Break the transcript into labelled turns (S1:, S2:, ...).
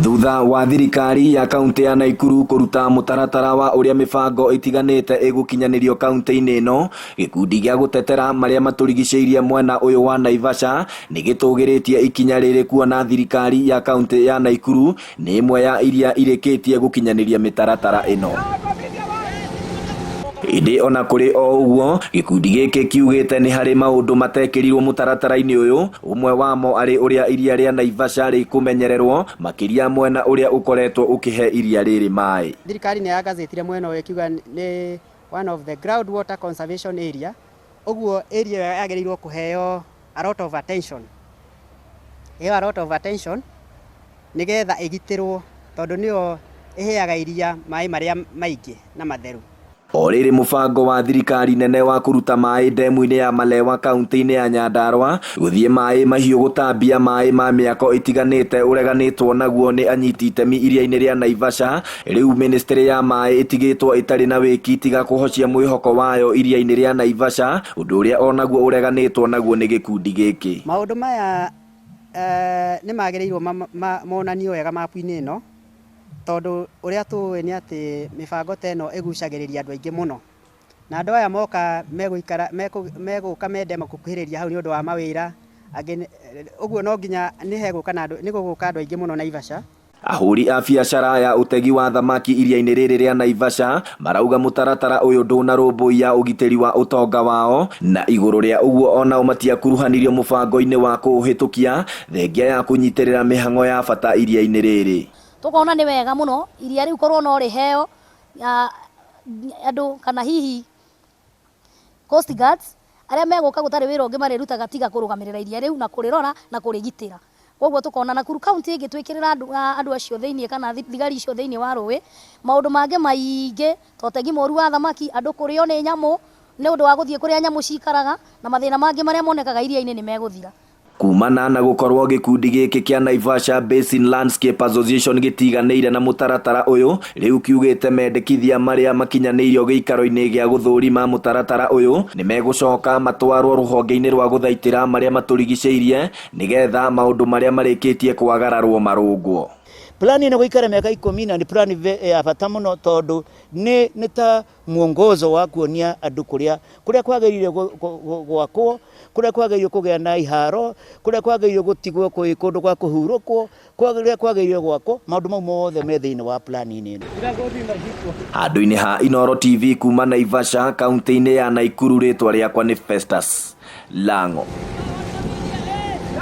S1: Thutha wa thirikari ya kaunti ya Naikuru kũruta mũtaratara wa ũrĩa mĩbango ĩtiganĩte ĩgũkinyanĩrio kaunti-inĩ ĩno, gĩkundi gĩa gũtetera marĩa matũrigicĩirie mwena ũyũ wa Naivasha nĩ gĩtũgĩrĩtie ikinya rĩrĩ kuona thirikari ya kaunti ya Naikuru nĩ ĩmwe ya iria irĩkĩtie gũkinyanĩria mĩtaratara ĩno. Ĩndĩ ona kũrĩ o ũguo, gĩkundi gĩkĩ kiugĩte nĩ harĩ maũndũ matekĩrirwo mũtaratara-inĩ ũyũ, ũmwe wamo arĩ ũrĩa iria rĩa Naivasha rĩkũmenyererwo, makĩria mwena ũrĩa ũkoretwo ũkĩhe iria rĩrĩ maĩ.
S2: Thirikari nĩ yagazetire mwena ũyũ ĩkiuga nĩ one of the ground water conservation area, ũguo area ĩyo yagĩrĩirwo kũheo a lot of attention, ĩheo a lot of attention nĩgetha ĩgitĩrwo tondũ nĩyo ĩheaga iria maĩ marĩa maingĩ na matheru.
S1: O rĩrĩ mũbango wa thirikari nene wa kũruta maĩ ndemu-inĩ ya Malewa kaunti-inĩ ya Nyandarua gũthiĩ maĩ mahiũ gũtambia maĩ ma mĩako ĩtiganĩte ũreganĩtwo naguo nĩ anyiti itemi iria-inĩ rĩa Naivasha, rĩu mĩnĩstĩrĩ ya maĩ ĩtigĩtwo ĩtarĩ na wĩki tiga kũhocia mwĩhoko wayo iria-inĩ rĩa Naivasha, ũndũ ũrĩa onaguo ũreganĩtwo naguo nĩ gĩkundi gĩkĩ.
S2: Maũndũ maya nĩ magĩrĩirwo monanio wega mapu-inĩ ĩno, tondũ ũrĩa tũĩ nĩ atĩ mĩbango ta ĩno ĩgucagĩrĩria andũ aingĩ mũno, na andũ aya moka megũikara megũka mende gũkuhĩrĩria hau nĩ ũndũ wa mawĩra, angĩ ũguo no nginya nĩ hegũka na andũ, nĩ gũgũka andũ aingĩ mũno Naivasha.
S1: Ahũri a biacara ya ũtegi wa thamaki iria-inĩ rĩrĩ rĩa Naivasha marauga mũtaratara ũyũ ndũnarũmbũiya ũgitĩri wa ũtonga wao na igũrũ rĩa ũguo onao matiakuruhanirio mũbango-inĩ wa kũũhĩtũkia thengia ya kũnyitĩrĩra mĩhang'o ya bata iria-inĩ rĩrĩ.
S3: Tũkona nĩ wega mũno iria rĩu korwo no rĩheo andũ kana hihi Coast Guards arĩa megũka gũtarĩ wĩra ũngĩ marĩrutaga tiga kũrũgamĩrĩra iria rĩu na kũrĩrora na kũrĩgitĩra. Koguo tũkona Nakuru County ĩngĩtwĩkĩrĩra andũ acio thĩinĩ kana thigari icio thĩinĩ wa rũĩ, maũndũ mangĩ maingĩ ta ũtegi mũru wa thamaki, andũ kũrĩo nĩ nyamũ nĩ ũndũ wa gũthiĩ kũrĩa nyamũ cikaraga na mathĩna mangĩ marĩa monekaga iria-inĩ nĩ megũthira.
S1: Kumana na gũkorwo gĩkundi gĩkĩ kĩa Naivasha Basin Landscape Association gĩtiganĩire na mũtaratara ũyũ, rĩu kiugĩte mendekithia marĩa makinyanĩirio gĩikaro-inĩ gĩa gũthũrima mũtaratara ũyũ nĩ megũcoka matwarwo rũhonge-inĩ rwa gũthaitĩra marĩa matũrigicĩirie nĩgetha maũndũ marĩa marĩkĩtie kwagararwo marũngwo.
S4: Plan ĩno gũikara mĩaka ikũmi na nĩ plan ya bata mũno tondũ nĩ nĩ ta mwongozo wa kuonia andũ kũrĩa kũrĩa kwagĩrĩire gwakwo, kũrĩa kwagĩrĩire kũgĩa na iharo, kũrĩa kwagĩrĩire gũtigwo kwĩ kũndũ gwa kũhurũkwo, kũrĩa kwagĩrĩire gwakwo, maũndũ mau mothe me thĩinĩ wa plan-inĩ ĩno.
S1: Handũ-inĩ ha Inooro TV kuma Naivasha, kaunti-inĩ ya Naikuru, rĩtwa rĩakwa nĩ Festus Lang'o.